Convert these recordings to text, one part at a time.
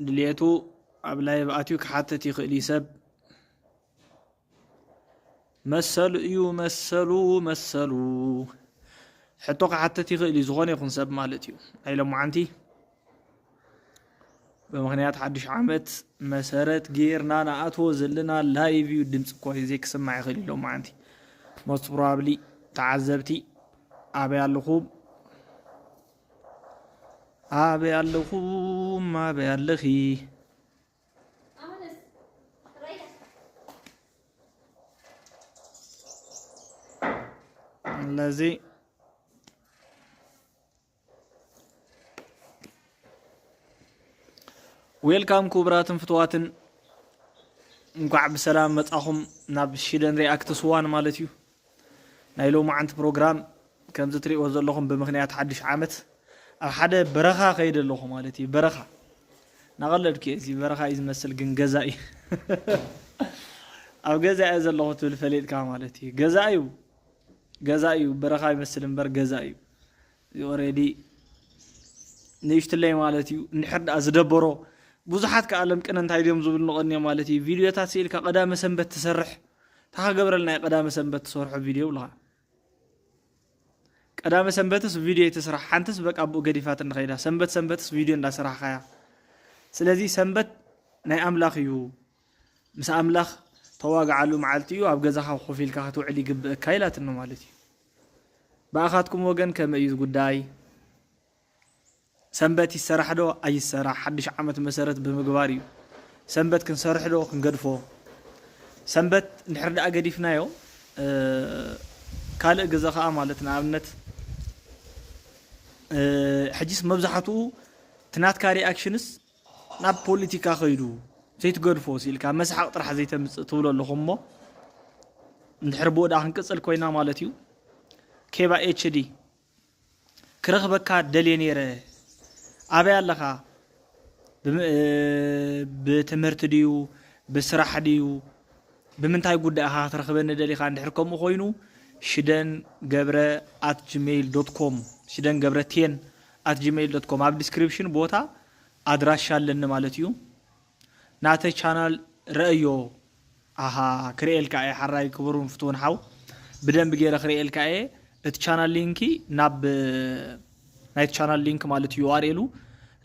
ድልየቱ ኣብ ላይቭ ኣትዩ ክሓትት ይኽእል እዩ ሰብ። መሰሉ እዩ፣ መሰሉ፣ መሰሉ። ሕቶ ክሓትት ይኽእል እዩ፣ ዝኾነ ይኹን ሰብ ማለት እዩ። ናይ ሎማዓንቲ ብምኽንያት ሓድሽ ዓመት መሰረት ጌርና ንኣትዎ ዘለና ላይቭ እዩ። ድምፂ እኳ ዘይክስማዕ ይኽእል እዩ ሎማዓንቲ። ሞስት ፕሮባብሊ ተዓዘብቲ ኣበይ ኣለኹም? ኣበይ ኣለኹም? ኣበይ ኣለኺ? ስለዚ ዌልካም ክቡራትን ፍትዋትን፣ እንኳዕ ብሰላም መጻኹም ናብ ሽደን ሪኣክትስ ዋን ማለት እዩ። ናይ ሎማዓንቲ ፕሮግራም ከምዚ ትሪእዎ ዘለኹም ብምኽንያት ሓድሽ ዓመት ኣብ ሓደ በረኻ ከይደ ኣለኹ ማለት እዩ። በረኻ ናቐለድኩ እየ። እዚ በረኻ እዩ ዝመስል ግን ገዛ እዩ። ኣብ ገዛ እየ ዘለኹ ትብል ፈሊጥካ ማለት እዩ። ገዛ እዩ፣ ገዛ እዩ። በረኻ ይመስል እምበር ገዛ እዩ። እዚ ኦሬዲ ንእሽትለይ ማለት እዩ። እንድሕር ደኣ ዝደበሮ ብዙሓት ከኣ ለምቅነ እንታይ ድዮም ዝብሉ ንቐንዮ ማለት እዩ። ቪድዮታት ስኢልካ ቀዳመ ሰንበት ትሰርሕ ታኻ ገብረልና እዩ። ቀዳመ ሰንበት ትሰርሖ ቪድዮ ብልኻ ቀዳመ ሰንበትስ ቪድዮ ይትስራሕ ሓንትስ በቃ ብኡ ገዲፋት እንኸይዳ ሰንበት ሰንበትስ ቪድዮ እንዳሰራሕኻያ። ስለዚ ሰንበት ናይ ኣምላኽ እዩ። ምስ ኣምላኽ ተዋግዓሉ መዓልቲ እዩ። ኣብ ገዛኻ ኮፍ ኢልካ ክትውዕል ይግብእካ ኢላትኒ ማለት እዩ። ብኣኻትኩም ወገን ከመይ እዩ ጉዳይ? ሰንበት ይሰራሕ ዶ ኣይሰራሕ ሓድሽ ዓመት መሰረት ብምግባር እዩ። ሰንበት ክንሰርሕ ዶ ክንገድፎ? ሰንበት እንድሕር ደኣ ገዲፍናዮ ካልእ ግዘ ከዓ ማለት ንኣብነት ሕጂስ መብዛሕትኡ ትናትካ ሪኣክሽንስ ናብ ፖለቲካ ከይዱ ዘይትገድፎ ሲልካ መስሓቕ ጥራሕ ዘይተምፅእ ትብሎ ኣለኹ እሞ እንድሕር ብኡ ደኣ ክንቅፅል ኮይና ማለት እዩ። ኬባ ኤችዲ ክረኽበካ ደልየ ነይረ። ኣበይ ኣለኻ? ብትምህርቲ ድዩ ብስራሕ ድዩ ብምንታይ ጉዳይ ኢኻ ክትረኽበኒ ደሊኻ? እንድሕር ከምኡ ኮይኑ ሽደን ገብረ ኣት ጂሜይል ዶት ኮም ሽደን ገብረ ቴን ኣት ጂሜይል ዶት ኮም ኣብ ዲስክሪፕሽን ቦታ ኣድራሻ ኣለኒ ማለት እዩ። ናተይ ቻናል ረእዮ። ኣሃ ክርእየልካ እየ ሓራይ ክቡርን ፍትውን ሓው ብደንብ ገይረ ክርእየልካ እየ። እቲ ቻናል ሊንኪ ናብ ናይቲ ቻናል ሊንክ ማለት እዩ ዩኣርኤሉ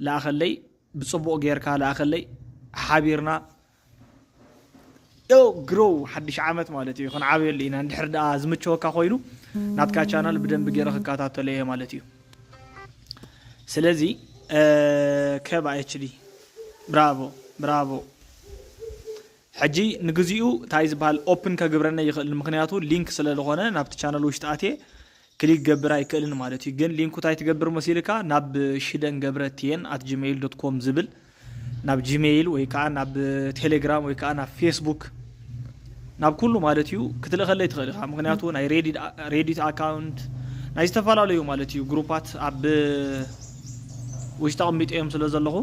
ለኣኸለይ ብፅቡቕ ጌርካ ለኣኸለይ ሓቢርና ዮ ግሮው ሓድሽ ዓመት ማለት እዩ ክንዓብየሉ ኢና። እንድሕር ደኣ ዝምቸወካ ኮይኑ ናትካ ቻናል ብደንብ ገይረ ክከታተሎ እየ ማለት እዩ። ስለዚ ከባ ኤችዲ ብራቮ ብራቮ። ሕጂ ንግዚኡ እንታይ ዝበሃል ኦፕን ከግብረና ይኽእል ምክንያቱ ሊንክ ስለ ዝኾነ ናብቲ ቻነል ውሽጢ ኣትየ ክሊክ ገብር ኣይክእልን ማለት እዩ። ግን ሊንኩ እንታይ ትገብር መሲልካ ናብ ሽደን ገብረ ቲኤን ኣት ጂሜይል ዶት ኮም ዝብል ናብ ጂሜይል ወይ ከዓ ናብ ቴሌግራም ወይ ከዓ ናብ ፌስቡክ ናብ ኩሉ ማለት እዩ ክትልእኸለይ ትኽእል ኢኻ። ምክንያቱ ናይ ሬዲት ኣካውንት ናይ ዝተፈላለዩ ማለት እዩ ግሩፓት ኣብ ውሽጢ ኣቐሚጠ እዮም ስለ ዘለኹ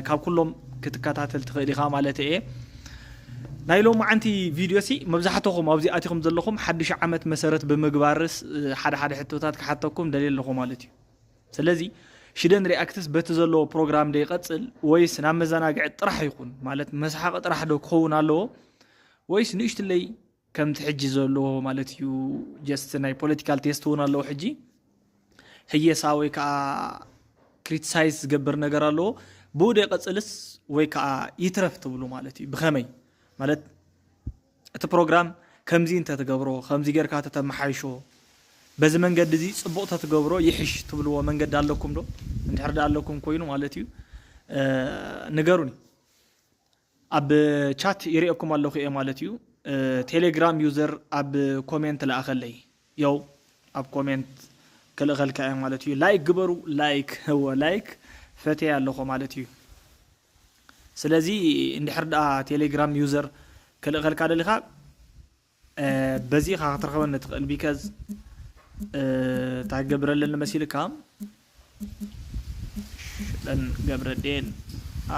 ካብ ኩሎም ክትከታተል ትኽእል ኢኻ ማለት እየ። ናይ ሎማዓንቲ ቪድዮ ሲ መብዛሕትኹም ኣብዚ ኣቲኹም ዘለኹም ሓድሽ ዓመት መሰረት ብምግባርስ ሓደ ሓደ ሕቶታት ክሓተኩም ደልየ ኣለኹ ማለት እዩ። ስለዚ ሽደን ሪኣክትስ በቲ ዘለዎ ፕሮግራም ዶ ይቐፅል ወይስ ናብ መዘናግዒ ጥራሕ ይኹን ማለት መስሓቂ ጥራሕ ዶ ክኸውን ኣለዎ ወይስ ንእሽትለይ ከምቲ ሕጂ ዘለዎ ማለት እዩ። ጀስት ናይ ፖለቲካል ቴስት እውን ኣለዎ ሕጂ ህየሳ ወይ ከዓ ክሪቲሳይዝ ዝገብር ነገር ኣለዎ። ብኡ ዶ ይቐፅልስ ወይ ከዓ ይትረፍ ትብሉ ማለት እዩ። ብኸመይ ማለት እቲ ፕሮግራም ከምዚ እንተትገብሮ ከምዚ ጌርካ ተተመሓይሾ በዚ መንገዲ እዚ ፅቡቕ ተትገብሮ ይሕሽ ትብልዎ መንገዲ ኣለኩም ዶ? እንድሕር ዳ ኣለኩም ኮይኑ ማለት እዩ ንገሩኒ። ኣብ ቻት ይሪኤኩም ኣለኹ እየ ማለት እዩ። ቴሌግራም ዩዘር ኣብ ኮሜንት ለኣኸለይ። ያው ኣብ ኮሜንት ክልእኸልካ እየ ማለት እዩ። ላይክ ግበሩ። ላይክ እወ ላይክ ፈትየ ኣለኹ ማለት እዩ። ስለዚ እንድሕር ደኣ ቴሌግራም ዩዘር ክልእኸልካ ደሊኻ በዚ ኢኻ ክትረኸበኒ ትኽእል። ቢከዝ እንታይ ክገብር ኣለኒ መሲልካ ሽደን ገብረዴን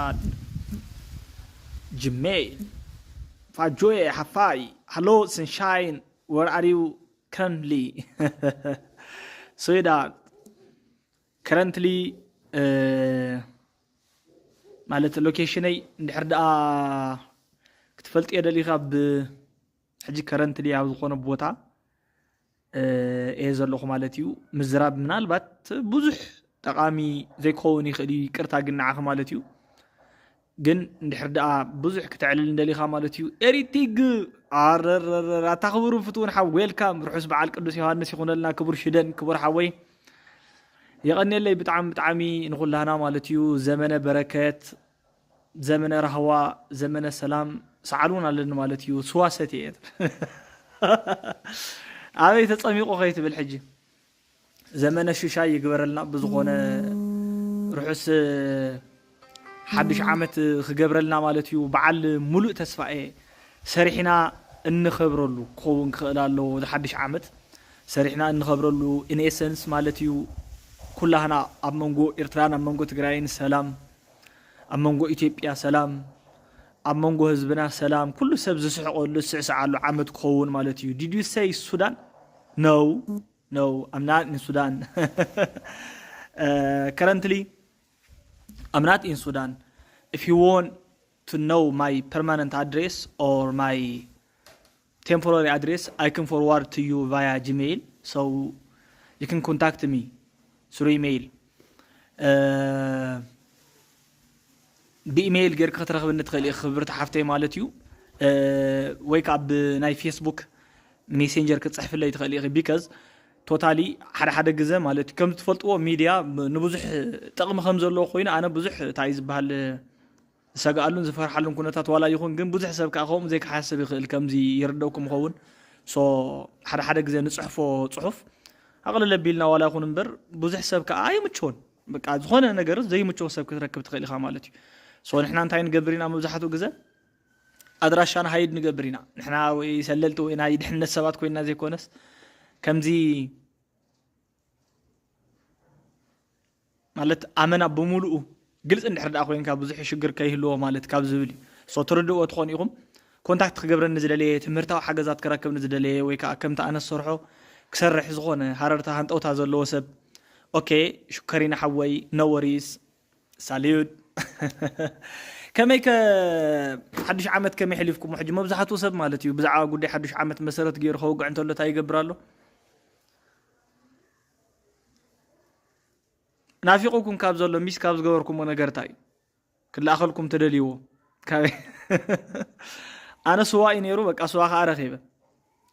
ኣት ጅሜይል ፋጆየ ሓፋይ ሃሎ ስንሻይን ወር ኣር ዩ ከረንትሊ ስዊዳን ከረንትሊ። Uh, ማለት ሎኬሽነይ እንድሕር ደኣ ክትፈልጥዮ ደሊኻ፣ ብ ሕጂ ከረንትሊ ኣብ ዝኾነ ቦታ እየ ዘለኹ ማለት እዩ። ምዝራብ ምናልባት ብዙሕ ጠቓሚ ዘይከውን ይኽእል እዩ፣ ይቅርታ ግን ንዓኺ ማለት እዩ። ግን እንድሕር ደኣ ብዙሕ ክተዕልል እንደሊኻ ማለት እዩ። ኤሪቲግ ኣረረረር ኣታ ክቡር ፍትውን ሓው ዌልካም። ርሑስ በዓል ቅዱስ ዮሃንስ ይኹነልና ክቡር ሽደን ክቡር ሓወይ። የቐንየለይ ብጣዕሚ ብጣዕሚ ንኹላህና ማለት እዩ። ዘመነ በረከት፣ ዘመነ ራህዋ፣ ዘመነ ሰላም ሰዓል እውን ኣለኒ ማለት እዩ። ስዋ ሰትየ እየ። ኣበይ ተጸሚቑ ከይትብል ሕጂ። ዘመነ ሽሻይ ይግበረልና። ብዝኾነ ርሑስ ሓድሽ ዓመት ክገብረልና ማለት እዩ። በዓል ሙሉእ ተስፋ እየ። ሰሪሕና እንኸብረሉ ክኸውን ክኽእል ኣለዎ። እዚ ሓድሽ ዓመት ሰሪሕና እንኸብረሉ ኢንኤሰንስ ማለት እዩ። ኩላህና ኣብ መንጎ ኤርትራን ኣብ መንጎ ትግራይን ሰላም፣ ኣብ መንጎ ኢትዮጵያ ሰላም፣ ኣብ መንጎ ህዝብና ሰላም፣ ኩሉ ሰብ ዝስሕቀሉ ዝስዕስዓሉ ዓመት ክኸውን ማለት እዩ። Did you say Sudan? No, no, I'm not in Sudan. Uh, currently, I'm not in Sudan. If you want to know my permanent address or my temporary address, I can forward to you via Gmail. So you can contact me through email. Uh, ብኢሜይል ጌርካ ክትረኽብኒ ትኽእል ኢኺ ክብርቲ ሓፍተይ ማለት እዩ። ወይ ከዓ ብናይ ፌስቡክ ሜሴንጀር ክትፅሕፍለይ ትኽእል ኢኺ። ቢካዝ ቶታሊ ሓደ ሓደ ግዘ ማለት እዩ፣ ከም ትፈልጥዎ ሚድያ ንብዙሕ ጥቕሚ ከም ዘለዎ ኮይኑ ኣነ ብዙሕ እንታይ እዩ ዝበሃል ዝሰግኣሉን ዝፈርሓሉን ኩነታት ዋላ ይኹን፣ ግን ብዙሕ ሰብ ከዓ ከምኡ ዘይክሓስብ ይኽእል። ከምዚ ይርደኩም ይኸውን። ሶ ሓደ ሓደ ግዘ ንፅሕፎ ፅሑፍ ኣቕልል ኣቢልና ዋላ ይኹን እምበር ብዙሕ ሰብ ከዓ ኣይምችዎን። በቃ ዝኾነ ነገር ዘይምችዎ ሰብ ክትረክብ ትኽእል ኢኻ ማለት እዩ። ሶ ንሕና እንታይ ንገብር ኢና መብዛሕትኡ ግዘ ኣድራሻና ሃይድ ንገብር ኢና። ንሕና ወይ ሰለልቲ ወይ ናይ ድሕነት ሰባት ኮይና ዘይኮነስ ከምዚ ማለት ኣመና ብምሉኡ ግልፂ እንድሕር ደኣ ኮይንካ ብዙሕ ሽግር ከይህልዎ ማለት ካብ ዝብል እዩ። ሶ ትርድእዎ ትኾኑ ኢኹም። ኮንታክት ክገብረኒ ዝደለየ ትምህርታዊ ሓገዛት ክረክብኒ ዝደለየ ወይ ከዓ ከምቲ ኣነ ዝሰርሖ ክሰርሕ ዝኾነ ሃረርታ ሃንጠውታ ዘለዎ ሰብ ኦኬ ሽከሪና ሓወይ no worries። ሳልዩት። ከመይ ከ ሓዱሽ ዓመት ከመይ ሕሊፍኩሞ? ሕጂ መብዛሕትኡ ሰብ ማለት እዩ ብዛዕባ ጉዳይ ሓዱሽ ዓመት መሰረት ገይሩ ከውግዕ እንተሎ እንታይ ይገብር ኣሎ? ናፊቑኩም ካብ ዘሎ ሚስ ካብ ዝገበርኩሞ ነገር እንታይ እዩ? ክለኣኸልኩም ትደልይዎ? ካበይ? ኣነ ስዋ እዩ ነይሩ፣ በቃ ስዋ ከዓ ረኺበ።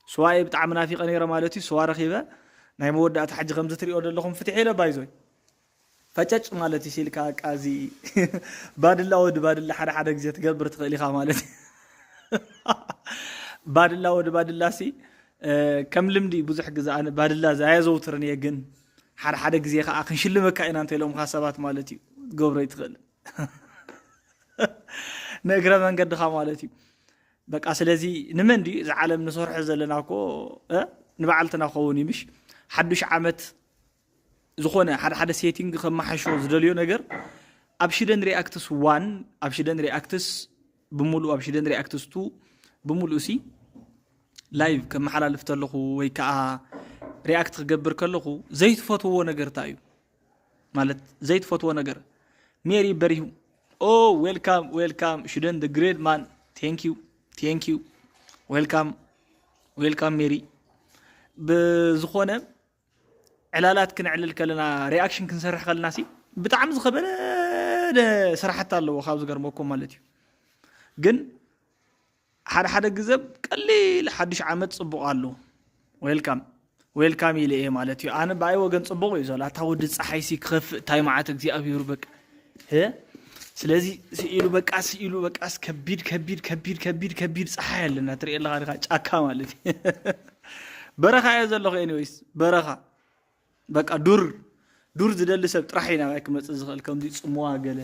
ስዋ እየ ብጣዕሚ ናፊቐ ነይረ ማለት እዩ። ስዋ ረኺበ። ናይ መወዳእታ ሕጂ ከምዚ ትሪኦ ዘለኹም ፍትሕ ኢለ ባይዞይ። ፈጨጭ ማለት እዩ ሲልካ በቃ እዚ ባድላ ወዲ ባድላ ሓደ ሓደ ግዜ ትገብር ትኽእል ኢኻ ማለት እዩ። ባድላ ወዲ ባድላ ሲ፣ እ፣ ከም ልምዲ ብዙሕ ግዜ ኣነ ባድላ ኣየዘውትርን እየ፣ ግን ሓደ ሓደ ግዜ ከዓ ክንሽልመካ ኢና እንተ ኢሎምካ ሰባት ማለት እዩ። ክትገብሮ ኣይትኽእልን። ንእግረ መንገድኻ ማለት እዩ። በቃ ስለዚ ንመን ድዩ እዚ ዓለም ንሰርሖ ዘለና እኮ፣ እ፣ ንባዕልትና ክኸውን እዩ ምሽ? ሓዱሽ ዓመት ዝኾነ ሓደ ሓደ ሴቲንግ ከመሓሾ ዝደልዮ ነገር ኣብ ሽደን ሪኣክትስ ዋን፣ ኣብ ሽደን ሪኣክትስ ብምሉእ፣ ኣብ ሽደን ሪኣክትስ ቱ ብምሉእ ሲ ላይቭ ከመሓላልፍ ተለኹ ወይ ከዓ ሪኣክት ክገብር ከለኹ ዘይትፈትዎ ነገር እንታይ እዩ? ማለት ዘይትፈትዎ ነገር። ሜሪ በሪሁ። ኦ፣ ዌልካም፣ ዌልካም ሽደን the great man። Thank you, thank you። ዌልካም፣ ዌልካም ሜሪ። ብዝኾነ ዕላላት ክነዕልል ከለና፣ ሪኣክሽን ክንሰርሕ ከለና ሲ ብጣዕሚ ዝኸበደ ስራሕቲ ኣለዎ ካብ ዝገርመኩም ማለት እዩ። ግን ሓደ ሓደ ግዘ ቀሊል ሓዱሽ ዓመት ጽቡቕ ኣሎ። ዌልካም፣ ዌልካም ኢለ እየ ማለት እዩ። ኣነ ብኣይ ወገን ጽቡቕ እዩ ዘሎ። ኣታ ወዲ ጸሓይ ሲ ክኸፍእ እንታይ መዓት እግዚኣብሄሩ በቃ። እ? ስለዚ ስኢሉ በቃ፣ ስኢሉ በቃ፣ ከቢድ፣ ከቢድ፣ ከቢድ፣ ከቢድ፣ ከቢድ ጸሓይ ኣለና። ትርኢ ኣለኻ ዲኻ? ጫካ ማለት እዩ። በረኻ እየ ዘለኹ። ኤኒዌይስ፣ በረኻ። በቃ ዱር፣ ዱር ዝደሊ ሰብ ጥራሕ እዩ ናባይ ክመጽእ ዝኽእል። ከምዚ ጽምዋ ገለ፣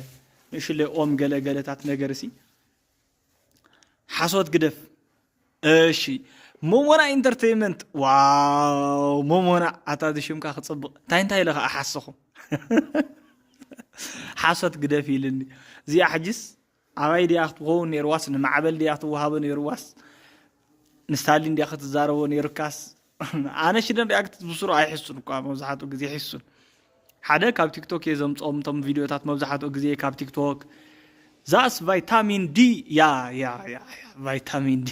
ንእሽለይ ኦም ገለ ገለታት ነገር ሲ። ሓሶት ግደፍ። እሺ፣ ሞሞና ኢንተርቴይንመንት። ዋው፣ ሞሞና፣ ኣታ እዚ ሽምካ ክጽብቕ። እንታይ እንታይ ኢለ ኸኣ ሓስኹ? ሓሶት ግደፍ ኢልኒ። እዚኣ ሕጅስ ኣባይ ድያ ክትኸውን ነይርዋስ፣ ንማዕበል ድያ ክትወሃቦ ነይርዋስ፣ ንስታሊን ድያ ክትዛረቦ ነይርካስ? ኣነ ሽደን ሪኣክት ብስሩ ኣይሕሱን እኳ፣ መብዛሕትኡ ግዜ ይሕሱን። ሓደ ካብ ቲክቶክ እየ ዘምጾም እቶም ቪድዮታት፣ መብዛሕትኡ ግዜ ካብ ቲክቶክ፣ That's vitamin D. ያ ያ ያ ያ፣ vitamin D.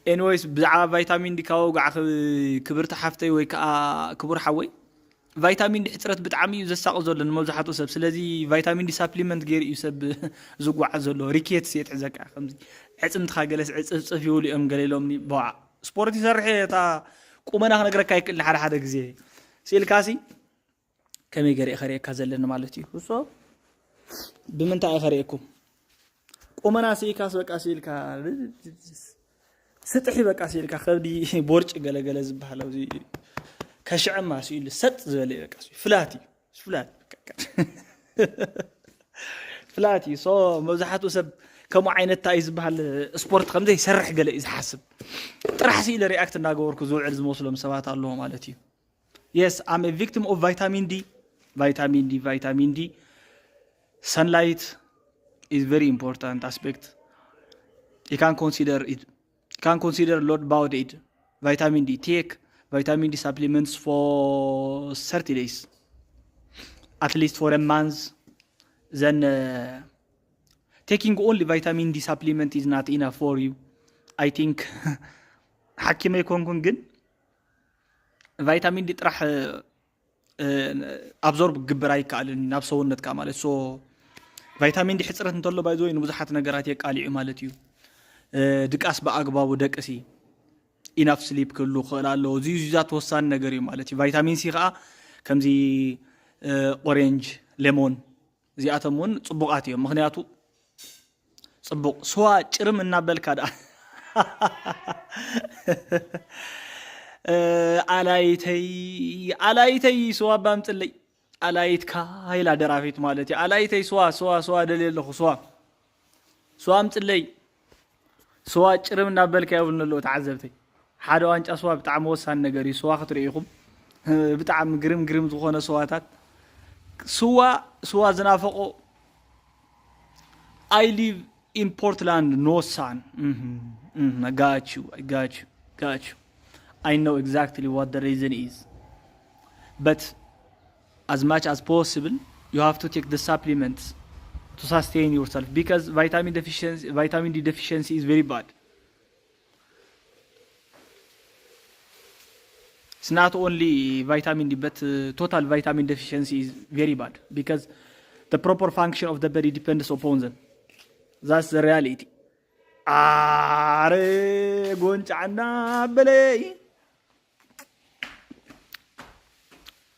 Anyways፣ ብዛዕባ vitamin D ካብ ወግዓ፣ ክብርቲ ሓፍተይ ወይ ከዓ ክቡር ሓወይ፣ vitamin D ሕፅረት ብጣዕሚ እዩ ዘሳቂ ዘሎ ንመብዛሕትኡ ሰብ። ስለዚ vitamin D supplement ገይሩ እዩ ሰብ ዝጓዓዝ ዘሎ። Rickets የትሕዘካ፣ ከምዚ ዕፅምትኻ ገለስ ዕፅፍፅፍ ይብሉ እዮም ገለ ኢሎምኒ። በዋዕ፣ ስፖርት ይሰርሕ እየ፣ እታ ቁመና ክነግረካ ይክእል ሓደ ሓደ ግዜ። ስኢልካሲ ከመይ ገይረ እየ ከርእየካ ዘለኒ ማለት እዩ። እሶ ብምንታይ እየ ከርእየኩም? ቁመና ስኢካስ በቃ ስኢልካ፣ ስጥሒ በቃ ስኢልካ፣ ከብዲ ቦርጭ ገለገለ ዝበሃል ኣብዚ ከሽዕማ ስኢሉ ሰጥ ዝበለ እዩ። በቃ ፍላት እዩ፣ ፍላት፣ ፍላት እዩ። ሶ መብዛሕትኡ ሰብ ከምኡ ዓይነት እንታይ እዩ ዝበሃል፣ ስፖርት ከምዘይሰርሕ ገለ እዩ ዝሓስብ። ጥራሕ ስኢለ ሪኣክት እናገበርኩ ዝውዕል ዝመስሎም ሰባት ኣለዎ ማለት እዩ። Yes, I'm a victim of vitamin D. Vitamin D, vitamin D. Sunlight is very important aspect. You can consider it. You can consider Lord Baudeid. Vitamin D. Take vitamin D supplements for thirty days, at least for a month. Then uh, taking only vitamin D supplement is not enough for you. I think ሓኪም ኣይኮንኩን፣ ግን ቫይታሚን ዲ ጥራሕ ኣብዞርብ ክግበር ኣይከኣልን ናብ ሰውነትካ ማለት። ሶ ቫይታሚን ዲ ሕፅረት እንተሎ፣ ባይዘወይ፣ ንብዙሓት ነገራት የቃሊዑ ማለት እዩ። ድቃስ ብኣግባቡ ደቅሲ፣ ኢናፍ ስሊፕ ክህሉ ክኽእል ኣለዎ። እዚ እዚታት ወሳኒ ነገር እዩ ማለት እዩ። ቫይታሚን ሲ ከዓ ከምዚ ኦሬንጅ፣ ሌሞን፣ እዚኣቶም እውን ፅቡቃት እዮም። ምክንያቱ ፅቡቅ ስዋ ጭርም እናበልካ ደኣ ኣላይተይ፣ ኣላይተይ ስዋ ባምፅለይ፣ ኣላይትካ ኢላ ደራፊት ማለት እዩ። ኣላይተይ ስዋ፣ ስዋ፣ ስዋ ደልየ ኣለኹ፣ ስዋ፣ ስዋ ኣምፅለይ። ስዋ ጭርም እናበልካ ይብሉኒ ኣለዉ ተዓዘብተይ። ሓደ ዋንጫ ስዋ ብጣዕሚ ወሳኒ ነገር እዩ። ስዋ ክትርእዩ ኢኹም፣ ብጣዕሚ ግርም ግርም ዝኾነ ስዋታት። ስዋ፣ ስዋ ዝናፈቆ። I live in Portland, no sun. Mhm, mhm, I got you, I got you, got you. I know exactly what the reason is. But as much as possible, you have to take the supplements to sustain yourself, because vitamin deficiency, vitamin D deficiency is very bad. It's not only vitamin D, but uh, total vitamin deficiency is very bad, because the proper function of the body depends upon them. That's the reality. ኣረ ጎንጫ እናበለይ።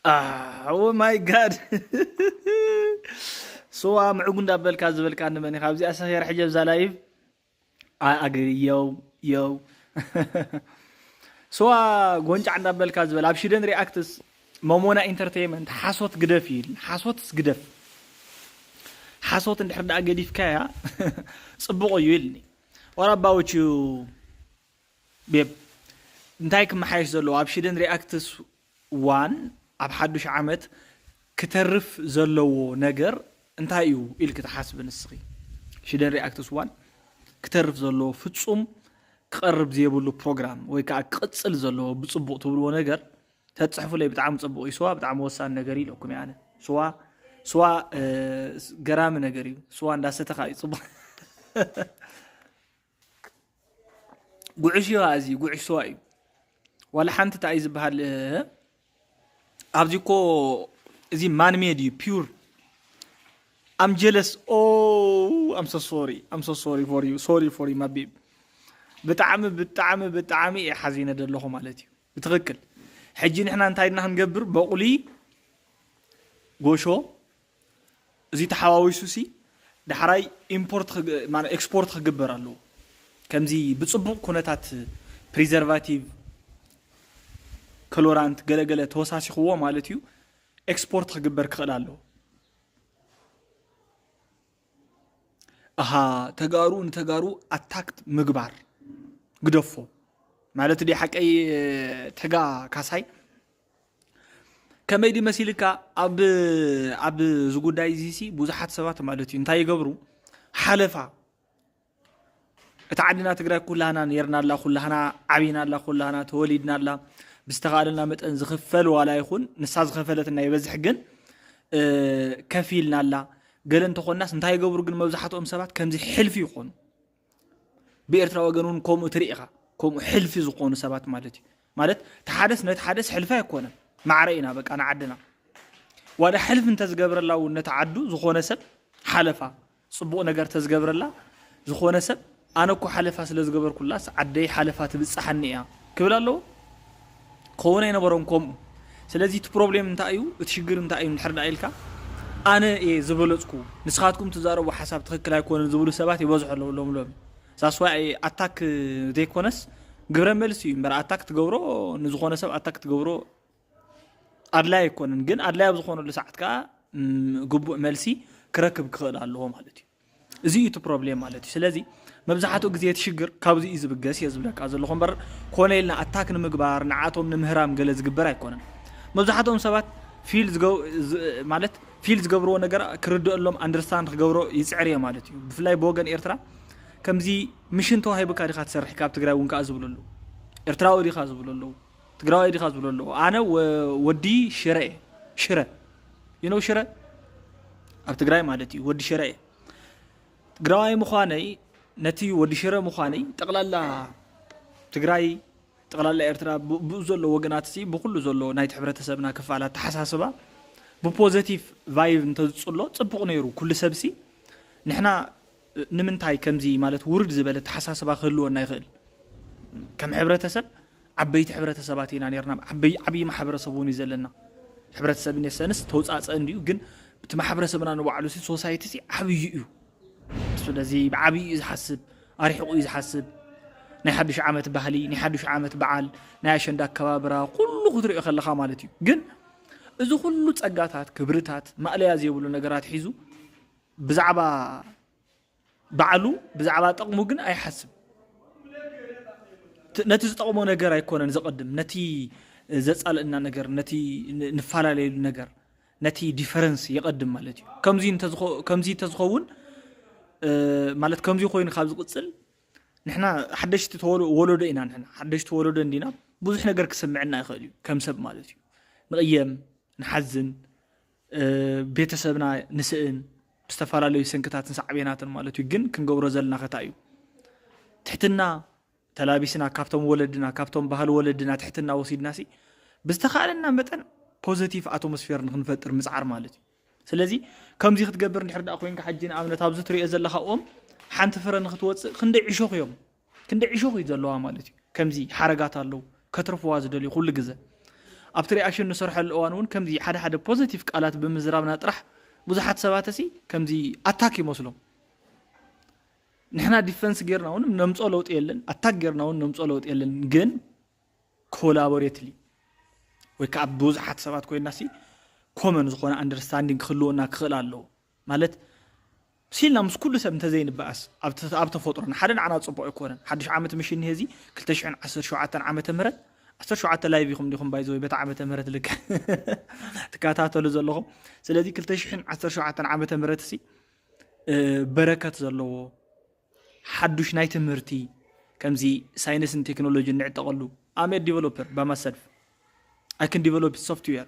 Ah, oh my God. ስዋ ምዕጉ እንዳበልካ ዝበልካ ንመን ኢኻ? ኣብዚኣ ሰኺረ ሕጂ ኣብዛ ላይቭ ኣግሪ የው የው። ስዋ ጎንጫ እንዳበልካ ዝበል ኣብ ሽደን ሪኣክትስ መሞና ኢንተርቴይመንት ሓሶት ግደፍ እዩ ኢልኒ። ሓሶትስ ግደፍ። ሓሶት እንድሕር ደኣ ገዲፍካያ ጽቡቕ እዩ ኢልኒ። What about you, ቤብ? እንታይ ክመሓየሽ ዘለዎ ኣብ ሽደን ሪኣክትስ ዋን ኣብ ሓዱሽ ዓመት ክተርፍ ዘለዎ ነገር እንታይ እዩ ኢልክ ትሓስቢ ንስኺ? ሽደን ሪኣክትስ ዋን ክተርፍ ዘለዎ ፍጹም ክቐርብ ዘይብሉ ፕሮግራም ወይ ከዓ ክቕጽል ዘለዎ ብጽቡቕ ትብልዎ ነገር ተጽሕፉለይ ብጣዕሚ ጽቡቕ እዩ። ስዋ ብጣዕሚ ወሳኒ ነገር እዩ ኢለኩም እየ ኣነ። ስዋ፣ ስዋ፣ እ፣ ገራሚ ነገር እዩ። ስዋ እንዳሰተኻ እዩ ጽቡቕ። ጉዕሽ እዩ፣ እዚ ጉዕሽ ስዋ እዩ። ዋላ ሓንቲ እንታይ እዩ ዝበሃል፣ እ፣ ኣብዚ እኮ እዚ ማንሜድ እዩ፣ ፒውር። I'm jealous. Oh, I'm so sorry. I'm so sorry for you. Sorry for you, my babe. ብጣዕሚ፣ ብጣዕሚ፣ ብጣዕሚ እየ ሓዚነ ዘለኹ ማለት እዩ። ብትኽክል። ሕጂ ንሕና እንታይ ድና ክንገብር? በቑሊ፣ ጎሾ፣ እዚ ተሓዋዊሱ ሲ ዳሕራይ ኢምፖርት ክግ-፣ ማለት ኤክስፖርት ክግበር ኣለዎ። ከምዚ ብጽቡቕ ኩነታት ፕሪዘርቫቲቭ፣ ኮሎራንት፣ ገለገለ ተወሳሲኽዎ ማለት እዩ፣ ኤክስፖርት ክግበር ክኽእል ኣለዎ። ኣሃ፣ ተጋሩ ንተጋሩ ኣታክት ምግባር ግደፎ ማለት ድዩ? ሓቀይ ተጋ ካሳይ ከመይ ድዩ መሲልካ? ኣብ፣ ኣብ እዚ ጉዳይ እዚ ሲ ብዙሓት ሰባት ማለት እዩ እንታይ ይገብሩ? ሓለፋ፣ እታ ዓድና ትግራይ ኩላህና ነርናላ፣ ኩላህና ዓቢናላ፣ ኩላህና ተወሊድናላ፣ ብዝተኻእለና መጠን ዝኽፈል ዋላ ይኹን ንሳ ዝኸፈለትና ይበዝሕ፣ ግን፣ እ፣ ከፊልናላ፣ ገለ እንተኾንናስ እንታይ ይገብሩ ግን መብዛሕትኦም ሰባት ከምዚ ሕልፊ ይኾኑ። ብኤርትራ ወገን እውን ከምኡ ትርኢ ኢኻ። ከምኡ ሕልፊ ዝኾኑ ሰባት ማለት እዩ። ማለት እቲ ሓደስ ነቲ ሓደስ ሕልፊ ኣይኮነን። ማዕረ ኢና በቃ ንዓድና። ዋላ ሕልፊ እንተዝገብረላ እውን ነቲ ዓዱ ዝኾነ ሰብ ሓለፋ፣ ጽቡቕ ነገር ተዝገብረላ ዝኾነ ሰብ ኣነ እኮ ሓለፋ ስለ ዝገበርኩላስ ዓደይ ሓለፋ ትብጽሓኒ እያ ክብል ኣለዎ። ክኸውን ኣይነበሮም ከምኡ። ስለዚ እቲ ፕሮብሌም እንታይ እዩ፣ እቲ ሽግር እንታይ እዩ እንድሕር ደኣ ኢልካ ኣነ እየ ዝበለጽኩ፣ ንስኻትኩም ትዛረቡ ሓሳብ ትኽክል ኣይኮነን ዝብሉ ሰባት ይበዝሑ ኣለዉ ሎም ሎም። ዛስዋይ ኣታክ ዘይኮነስ ግብረ መልሲ እዩ እምበር ኣታክ ትገብሮ፣ ንዝኾነ ሰብ ኣታክ ትገብሮ ኣድላይ ኣይኮነን። ግን ኣድላይ ኣብ ዝኾነሉ ሰዓት ከዓ ም፣ ግቡእ መልሲ ክረክብ ክኽእል ኣለዎ ማለት እዩ። እዚ እዩ እቲ ፕሮብሌም ማለት እዩ። ስለዚ መብዛሕትኡ ግዜ እቲ ሽግር ካብዚ እዩ ዝብገስ እየ ዝብለካ ዘለኹ እምበር ኮነ ኢልና ኣታክ ንምግባር ንዓቶም ንምህራም ገለ ዝግበር ኣይኮነን። መብዛሕትኦም ሰባት ፊል ዝገ- ዝ- ማለት ፊል ዝገብርዎ ነገር ክርድአሎም ኣንደርስታንድ ክገብሮ ይፅዕር እየ ማለት እዩ። ብፍላይ ብወገን ኤርትራ ከምዚ ምሽን ተዋሂቡካ ዲኻ ትሰርሕ ካብ ትግራይ እውን ከዓ ዝብሉ ኣለዉ። ኤርትራዊ ዲኻ ዝብሉ ኣለዉ። ትግራዋይ ዲኻ ዝብሉ ኣለዉ። ኣነ ወ- ወዲ ሽረ እየ። ሽረ ይነው ሽረ ኣብ ትግራይ ማለት እዩ። ወዲ ሽረ እየ። ትግራዋይ ምዃነይ ነቲ ወዲ ሽረ ምዃነይ ጠቕላላ ትግራይ ጠቕላላ ኤርትራ ብ- ብኡ ዘሎ ወገናት ሲ ብኩሉ ዘሎ ናይቲ ሕብረተሰብና ክፋል ኣተሓሳስባ ብፖዘቲቭ ቫይብ እንተዝፅሎ ፅቡቕ ነይሩ። ኩሉ ሰብ ሲ ንሕና ንምንታይ ከምዚ ማለት ውርድ ዝበለ ኣተሓሳስባ ክህልወና ይኽእል? ከም ሕብረተሰብ ዓበይቲ ሕብረተሰባት ኢና ነርና። ዓበይ ዓብዪ ማሕበረሰብ እውን እዩ ዘለና። ሕብረተሰብ ኢን ሰንስ ተውፃፀ እንድዩ፣ ግን እቲ ማሕበረሰብና ንባዕሉ ሲ ሶሳይቲ ሲ ዓብዪ እዩ። ስለዚ ብዓብዪ እዩ ዝሓስብ፣ ኣርሒቑ እዩ ዝሓስብ። ናይ ሓዱሽ ዓመት ባህሊ፣ ናይ ሓዱሽ ዓመት በዓል፣ ናይ ኣሸንዳ ኣከባብራ ኩሉ ክትሪኦ ከለኻ ማለት እዩ። ግን እዚ ኩሉ ፀጋታት ክብርታት ማእለያ ዘይብሉ ነገራት ሒዙ ብዛዕባ ባዕሉ ብዛዕባ ጠቕሙ ግን ኣይሓስብ። ት- ነቲ ዝጠቕሞ ነገር ኣይኮነን ዘቐድም፣ ነቲ ዘፃልእና ነገር፣ ነቲ ን- ንፈላለየሉ ነገር፣ ነቲ ዲፈረንስ የቐድም ማለት እዩ። ከምዚ እንተዝኸ- ከምዚ እንተዝኸውን እ፣ ማለት ከምዚ ኮይኑ ካብ ዝቕፅል ንሕና ሓደሽቲ ተወሎ- ወለዶ ኢና። ንሕና ሓደሽቲ ወለዶ እንዲና ብዙሕ ነገር ክስምዕና ይኽእል እዩ ከም ሰብ ማለት እዩ። ንቕየም፣ ንሓዝን፣ እ፣ ቤተሰብና ንስእን ብዝተፈላለዩ ሰንክታትን ሳዕቤናትን ማለት እዩ። ግን ክንገብሮ ዘለና ከታ እዩ ትሕትና ተላቢስና ካብቶም ወለድና ካብቶም ባህሊ ወለድና ትሕትና ወሲድና ሲ ብዝተኻእለና መጠን ፖዘቲቭ ኣቶሞስፌር ንክንፈጥር ምፅዓር ማለት እዩ። ስለዚ ከምዚ ክትገብር እንድሕር ደኣ ኮይንካ ሕጂ ንኣብነት ኣብዚ ትሪኦ ዘለኻ ኦም ሓንቲ ፍረ ንክትወፅእ ክንደይ ዕሾኽ እዮም ክንደይ ዕሾኽ እዩ ዘለዋ ማለት እዩ። ከምዚ ሓረጋት ኣለዉ ከትርፍዋ ዝደልዩ ኩሉ ግዘ ኣብቲ ሪኣክሽን ንሰርሐሉ እዋን እውን ከምዚ ሓደ ሓደ ፖዘቲቭ ቃላት ብምዝራብና ጥራሕ ብዙሓት ሰባት ሲ ከምዚ ኣታክ ይመስሎም። ንሕና ዲፈንስ ጌርና እውን ነምፅኦ ለውጢ የለን፣ ኣታክ ጌርና እውን ነምፅኦ ለውጢ የለን። ግን ኮላቦሬትሊ ወይ ከዓ ብዙሓት ሰባት ኮይና ሲ ኮመን ዝኾነ ኣንደርስታንዲንግ ክህልወና ክኽእል ኣለዎ ማለት ሲልና ምስ ኩሉ ሰብ እንተዘይንበኣስ ኣብ ተ- ኣብ ተፈጥሮና ሓደ ንዓና ፅቡቕ ኣይኮነን። ሓድሽ ዓመት ምሽ እኒሄ እዚ ክልተ ሽሕን ዓሰርተ ሸውዓተን ዓመተ ምህረት ዓሰርተ ሸውዓተ ላይቭ ኢኹም ዲኹም ባይዘወይ በታ ዓመተ ምህረት ልክ ትከታተሉ ዘለኹም። ስለዚ ክልተ ሽሕን ዓሰርተ ሸውዓተን ዓመተ ምህረት ሲ እ፣ በረከት ዘለዎ ሓዱሽ ናይ ትምህርቲ ከምዚ ሳይንስን ቴክኖሎጂን ንዕጠቐሉ ኣመ ዲቨሎፐር ባማሰልፍ I can develop software.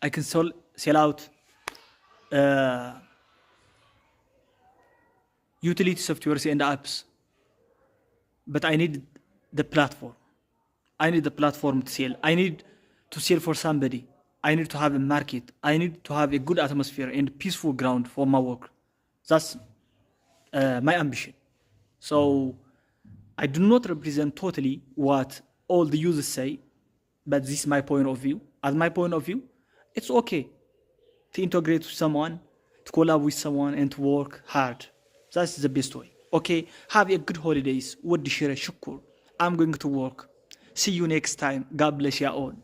I can sell, sell out uh, utility softwares and apps. But I need the platform. I need the platform to sell. I need to sell for somebody. I need to have a market. I need to have a good atmosphere and peaceful ground for my work. That's uh, my ambition. So I do not represent totally what all the youths say, but this is my point of view. As my point of view, it's okay to integrate with someone, to collab with someone, and to work hard. That's the best way. Okay, have a good holidays. Wadi Shire Shukur. I'm going to work. See you next time. God bless you all.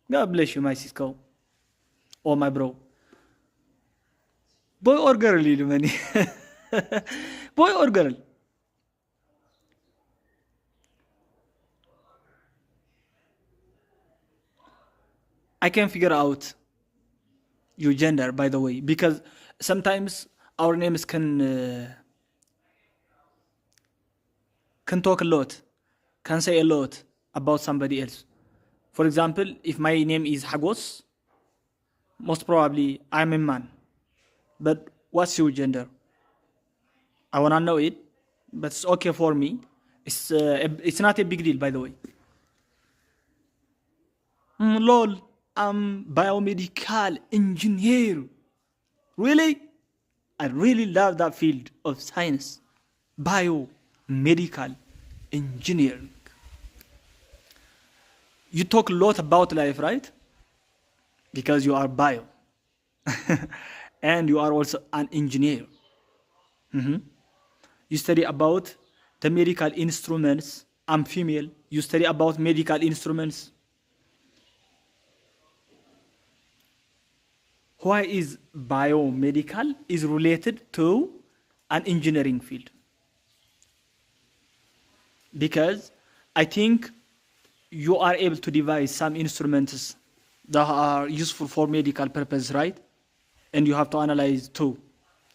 God bless you, my Cisco. Or my bro. Boy or girl, you money. Boy or girl. I can figure out your gender, by the way, because sometimes our names can uh, can talk a lot, can say a lot about somebody else. For example, if my name is Hagos, most probably I'm a man. But what's your gender? I wanna know it, but it's okay for me. It's uh, a- it's not a big deal, by the way. Mm, lol, I'm biomedical engineer. Really? I really love that field of science. Biomedical engineering. You talk a lot about life, right? Because you are bio. And you are also an engineer. Mhm. You study about the medical instruments. I'm female. You study about medical instruments. Why is biomedical is related to an engineering field? Because I think you are able to devise some instruments that are useful for medical purpose, right? And you have to analyze too,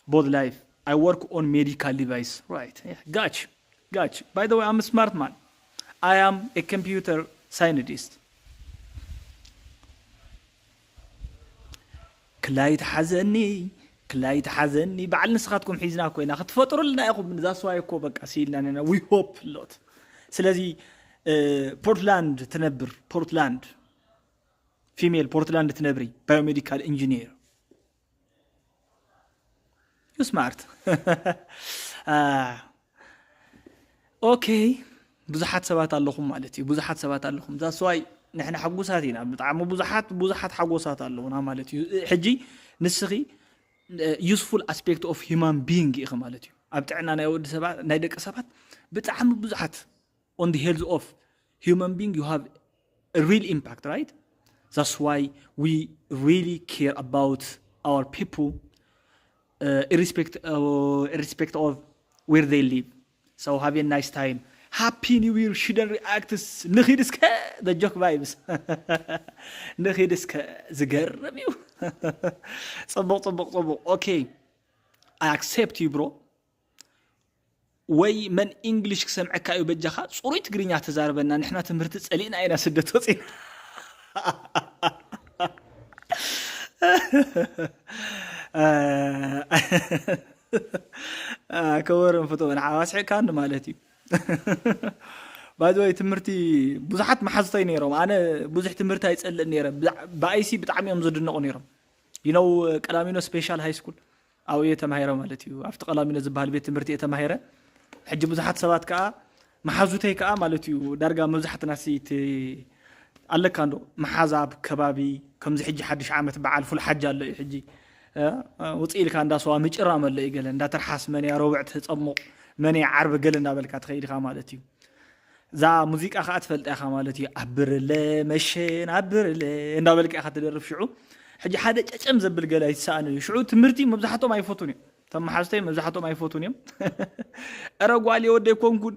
both life. I work on medical device, right? Yeah, gotcha, gotcha. By the way, I'm a smart man. I am a computer scientist. ክላይ ተሓዘኒ፣ ክላይ ተሓዘኒ። በዓል ንስኻትኩም ሒዝና ኮይና ክትፈጥሩልና ኢኹም። ንዛ ስዋይ እኮ በቃ ሲልና ነና we hope lot። ስለዚ ፖርትላንድ ትነብር፣ ፖርትላንድ፣ ፊሜል፣ ፖርትላንድ ትነብሪ፣ ባዮሜዲካል ኢንጂኒር። You smart. ኦኬ፣ ብዙሓት ሰባት ኣለኹም ማለት እዩ። ብዙሓት ሰባት ኣለኹም። That's why ንሕና ሕጉሳት ኢና። ብጣዕሚ ብዙሓት ብዙሓት ሓጎሳት ኣለዉና ማለት እዩ። ሕጂ ንስኺ useful aspect of human being ኢኺ ማለት እዩ። ኣብ ጥዕና ናይ ወዲ ሰባት፣ ናይ ደቂ ሰባት ብጣዕሚ ብዙሓት on the health of human being, you have a real impact, right? That's why we really care about our people, uh, irrespect, uh, irrespect of where they live. So have a nice time. Happy New Year. Shouldn't react. ንኺድ እስከ the joke vibes. ንኺድ እስከ ዝገርም እዩ። ጽቡቕ ጽቡቕ ጽቡቕ። Okay, I accept you, bro. ወይ መን ኢንግሊሽ ክሰምዐካ እዩ በጃኻ፣ ጽሩይ ትግርኛ ተዛረበና። ንሕና ትምህርቲ ጸሊእና ኢና ስደት ወጺና። ከበርን ፍትውን ሓዋስሕካን ማለት እዩ። ባይዘወይ ትምህርቲ ብዙሓት መሓዝተይ ነይሮም። ኣነ ብዙሕ ትምህርቲ ኣይጸልእን ነይረ። ብኣይሲ ብጣዕሚ እዮም ዝድነቑ ነይሮም። ይነው ቀላሚኖ ስፔሻል ሃይ ስኩል ኣብኡ እየ ተማሂረ ማለት እዩ። ኣብቲ ቀላሚኖ ዝበሃል ቤት ትምህርቲ እየ ተማሂረ። ሕጂ ብዙሓት ሰባት ከዓ መሓዙተይ ከዓ ማለት እዩ። ዳርጋ መብዛሕትና ሲ እቲ ኣለካ እንዶ መሓዛ ኣብ ከባቢ ከምዚ ሕጂ ሓድሽ ዓመት በዓል ፉል ሓጅ ኣሎ እዩ። ሕጂ ውፅእ ኢልካ እንዳሰዋ ምጭራ መለ እዩ። ገለ እንዳተርሓስ መን እያ ረቡዕ ትፀሙቕ መን እያ ዓርቢ ገለ እንዳበልካ ትኸይድ ኢኻ ማለት እዩ። እዛ ሙዚቃ ከዓ ትፈልጣ ኢኻ ማለት እዩ። ኣብርለ መሸን ኣብርለ እንዳበልካ ኢኻ ትደርፍ። ሽዑ ሕጂ ሓደ ጨጨም ዘብል ገለ ኣይትሰኣን እዩ። ሽዑ ትምህርቲ መብዛሕቶም ኣይፈቱን እዮም። ተመሓዝተይ መብዛሕቶም ኣይፈቱን እዮም። እረ ጓል የወደይ ኮንኩን